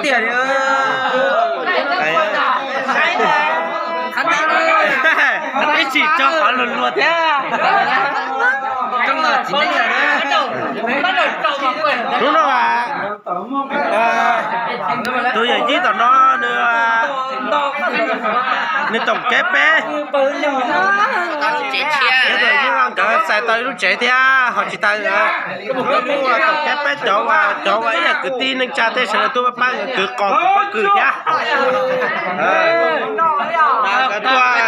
Tiag, ib txhis tso qhov luag luag thiab. Hnub no tus yawm yij tom no nws, nws toom kev peb, yog tus yij nkawd txais tau ib lub tsev thiab ho tsis tas, kuj toom kev peb cov, cov uas ib yam kwv tij neej tsa tej sawv daws tuaj pab pab nkawd kwv qos kwv pob kws thiab. Nkawd tuaj,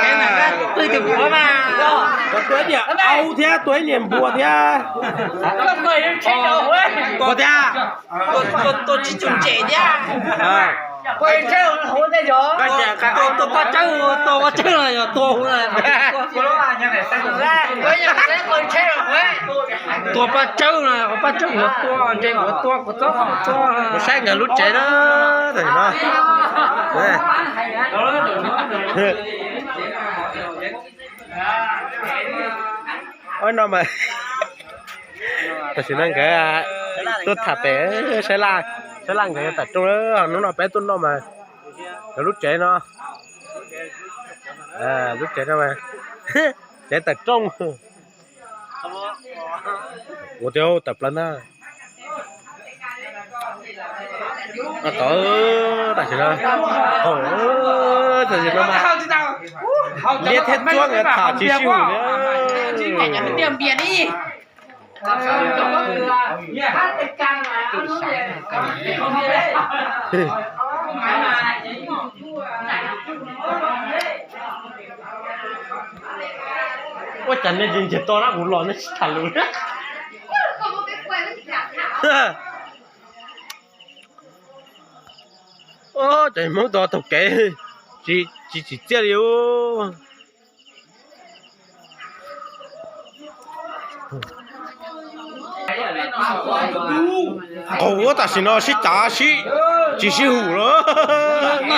nkawd tuaj ib niam aub thiab tuaj ib niam npua thiab. Ua thiab. Tua paj tsawb no yog tua hu, tua paj tsawb no, paj tsawb yuav tua, ntse yuav tua, kuv txob kuv txob. Kuv saib nkawd lub tsev na, tam sim no. Ua no mas tam sim no nkawd tuaj tham pem, saib laj, saib laj nkawd yuav tawm rooj, hnub no peb tuaj noj mas nkawd lub tsev no, lub tsev no mas tsev tawm rooj. Ua tiag tawm plaws na. Tod, tam sim no, tam sim no mas liab thiab txuab nkawd tham tsis sib hum li. Ua cas nej ntsiag to na, kuv los nej tsis tham lus. Cov Hmoob tau taug kev tsis tsim txiaj li. Qaug tam sim no sib cav sib, tsis sib hum lawm.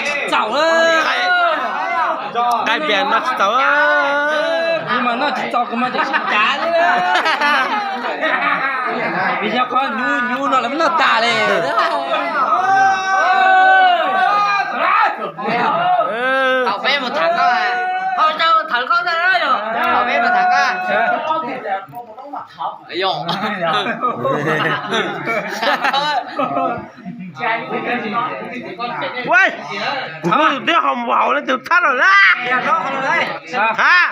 Qaib pias no tsis txaus. Kuv mas noj tsis txaus, kuv mas cov sib cav li. Vim yog qhov nyuj nyuj no lawv noj tas li. Thaum peb mus tham koj, thaum peb mus tham koj, thaum peb mus tham koj. Kuv twb haus mus haus leej twg thab lawm na. Hab,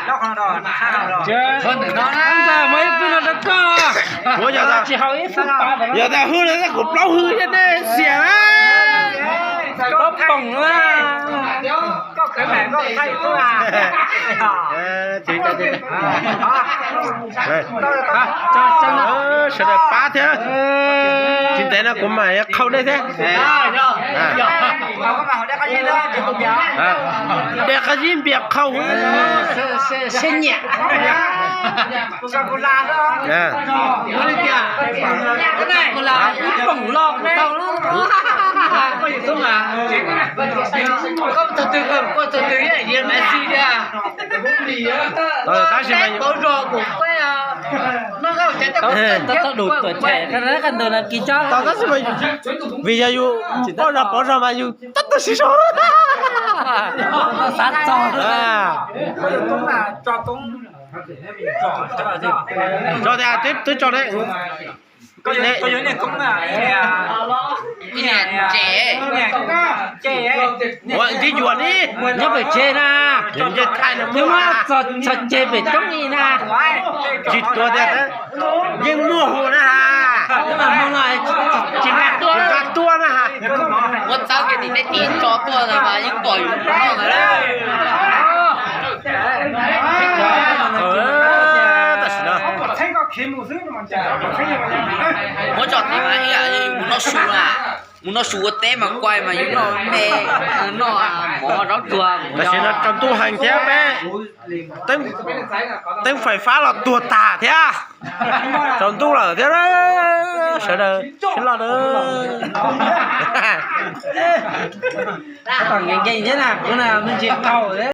muab ib pwg no rau koj. Tsis haus ib pwg pas. Yog tas hwj no kuv plaub hwj thiab nej xiam na. Plaub poom na. Sawv daws pab thiab. Tsis ntev no kuv mam qhau nej thiab. Dej qab zib npias qhau. Seb nyiam. Ib poom loj tau. Koj tug twg, koj tug twg, Messi tiag. Tab sis mas pauv zog kuv, tau tau đủ tuổi trẻ, các ntawd là ký chó. Tab sis mas vim yog yus pauv zog pauv zog mas yus tab tom siv zog. Xav txog. Tso tias twb tso ne. Ua tib yuav ni. Nyob pem tsev na. Twb muab txog ceg pem roob li na. Tsis tuag tiag, yeej muaj hu na ha. Tsis nqa tuaj na ha. Muab txawb kiag tim teb tim tso tuaj mas yeej pom yus noj ntawd. Tam sim no muab tso tim mas ib yam li mus noj su na. Mus noj su ua teb mas kuai mas yus noj me, noj mov zaub tsuag. Tam sim no tsaus ntuj heev thiab peb teeb fais fab los tuag tag thiab. Tsaus ntuj lawm thiab, sawv daws sib loj na. Tom nkees nkees thiab na, kuv na me ntsis qaug thiab.